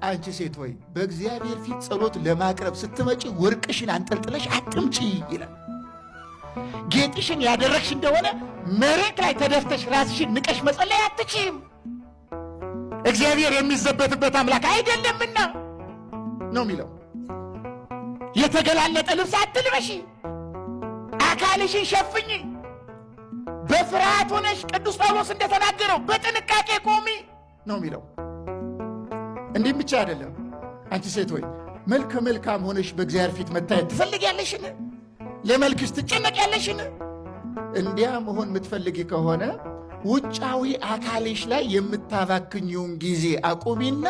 አንቺ ሴት ሆይ፣ በእግዚአብሔር ፊት ጸሎት ለማቅረብ ስትመጪ ወርቅሽን አንጠልጥለሽ አትምጪ ይላል። ጌጥሽን ያደረግሽ እንደሆነ መሬት ላይ ተደፍተሽ ራስሽን ንቀሽ መጸለይ አትችይም። እግዚአብሔር የሚዘበትበት አምላክ አይደለምና ነው የሚለው። የተገላለጠ ልብስ አትልበሺ፣ አካልሽን ሸፍኝ። በፍርሃት ሆነሽ ቅዱስ ጳውሎስ እንደተናገረው በጥንቃቄ ቆሚ ነው የሚለው። እንዲህም ብቻ አይደለም። አንቺ ሴት ሆይ፣ መልከ መልካም ሆነሽ በእግዚአብሔር ፊት መታየት ትፈልጊያለሽን? ለመልክሽ ትጨነቂያለሽን? እንዲያ መሆን የምትፈልጊ ከሆነ ውጫዊ አካልሽ ላይ የምታባክኚውን ጊዜ አቁሚና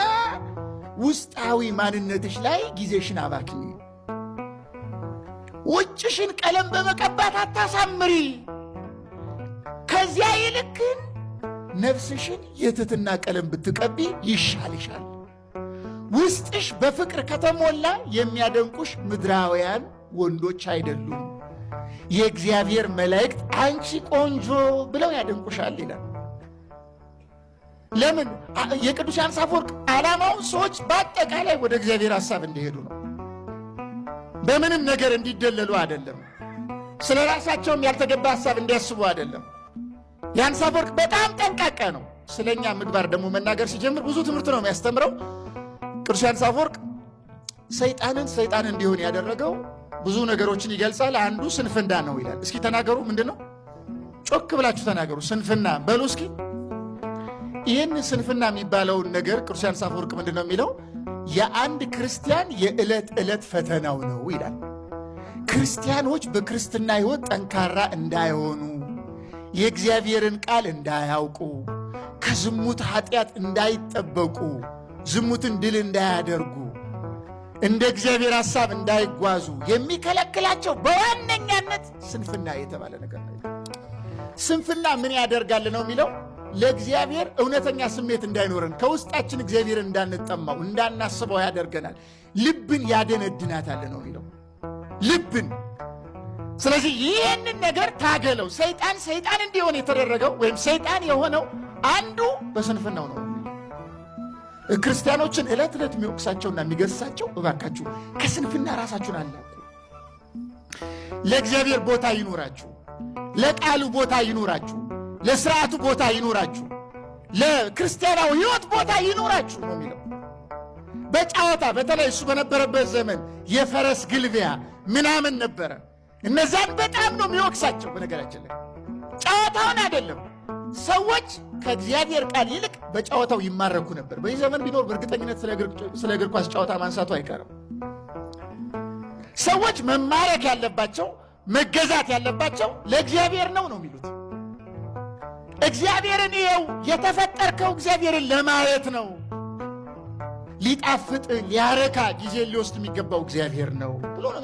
ውስጣዊ ማንነትሽ ላይ ጊዜሽን አባክኚ። ውጭሽን ቀለም በመቀባት አታሳምሪ። ከዚያ ይልቅ ግን ነፍስሽን የትህትና ቀለም ብትቀቢ ይሻልሻል። ውስጥሽ በፍቅር ከተሞላ የሚያደንቁሽ ምድራውያን ወንዶች አይደሉም፣ የእግዚአብሔር መላእክት አንቺ ቆንጆ ብለው ያደንቁሻል ይላል። ለምን? የቅዱስ ዮሐንስ አፈወርቅ ዓላማውን ሰዎች በአጠቃላይ ወደ እግዚአብሔር ሐሳብ እንዲሄዱ ነው። በምንም ነገር እንዲደለሉ አይደለም። ስለ ራሳቸውም ያልተገባ ሐሳብ እንዲያስቡ አይደለም። ዮሐንስ አፈወርቅ በጣም ጠንቃቃ ነው። ስለኛ ምግባር ደግሞ መናገር ሲጀምር ብዙ ትምህርት ነው የሚያስተምረው። ቅዱስ ዮሐንስ አፈወርቅ ሰይጣንን ሰይጣን እንዲሆን ያደረገው ብዙ ነገሮችን ይገልጻል። አንዱ ስንፍና ነው ይላል። እስኪ ተናገሩ፣ ምንድን ነው? ጮክ ብላችሁ ተናገሩ። ስንፍና በሉ እስኪ። ይህን ስንፍና የሚባለውን ነገር ቅዱስ ዮሐንስ አፈወርቅ ምንድን ነው የሚለው? የአንድ ክርስቲያን የዕለት ዕለት ፈተናው ነው ይላል። ክርስቲያኖች በክርስትና ሕይወት ጠንካራ እንዳይሆኑ፣ የእግዚአብሔርን ቃል እንዳያውቁ፣ ከዝሙት ኃጢአት እንዳይጠበቁ፣ ዝሙትን ድል እንዳያደርጉ፣ እንደ እግዚአብሔር ሐሳብ እንዳይጓዙ የሚከለክላቸው በዋነኛነት ስንፍና የተባለ ነገር ነው። ስንፍና ምን ያደርጋል ነው የሚለው? ለእግዚአብሔር እውነተኛ ስሜት እንዳይኖረን፣ ከውስጣችን እግዚአብሔርን እንዳንጠማው፣ እንዳናስበው ያደርገናል። ልብን ያደነድናታል ነው የሚለው፣ ልብን። ስለዚህ ይህንን ነገር ታገለው። ሰይጣን ሰይጣን እንዲሆን የተደረገው ወይም ሰይጣን የሆነው አንዱ በስንፍናው ነው። ክርስቲያኖችን ዕለት ዕለት የሚወቅሳቸውና የሚገስጻቸው እባካችሁ ከስንፍና ራሳችሁን አላቁ። ለእግዚአብሔር ቦታ ይኑራችሁ፣ ለቃሉ ቦታ ይኑራችሁ፣ ለስርዓቱ ቦታ ይኑራችሁ፣ ለክርስቲያናዊ ሕይወት ቦታ ይኑራችሁ ነው የሚለው። በጨዋታ በተለይ እሱ በነበረበት ዘመን የፈረስ ግልቢያ ምናምን ነበረ። እነዛን በጣም ነው የሚወቅሳቸው። በነገራችን ላይ ጨዋታውን አይደለም፣ ሰዎች ከእግዚአብሔር ቃል ይልቅ በጨዋታው ይማረኩ ነበር። በዚህ ዘመን ቢኖር በእርግጠኝነት ስለ እግር ኳስ ጨዋታ ማንሳቱ አይቀርም። ሰዎች መማረክ ያለባቸው፣ መገዛት ያለባቸው ለእግዚአብሔር ነው ነው የሚሉት። እግዚአብሔርን ይኸው፣ የተፈጠርከው እግዚአብሔርን ለማየት ነው። ሊጣፍጥ፣ ሊያረካ፣ ጊዜ ሊወስድ የሚገባው እግዚአብሔር ነው ብሎ ነው።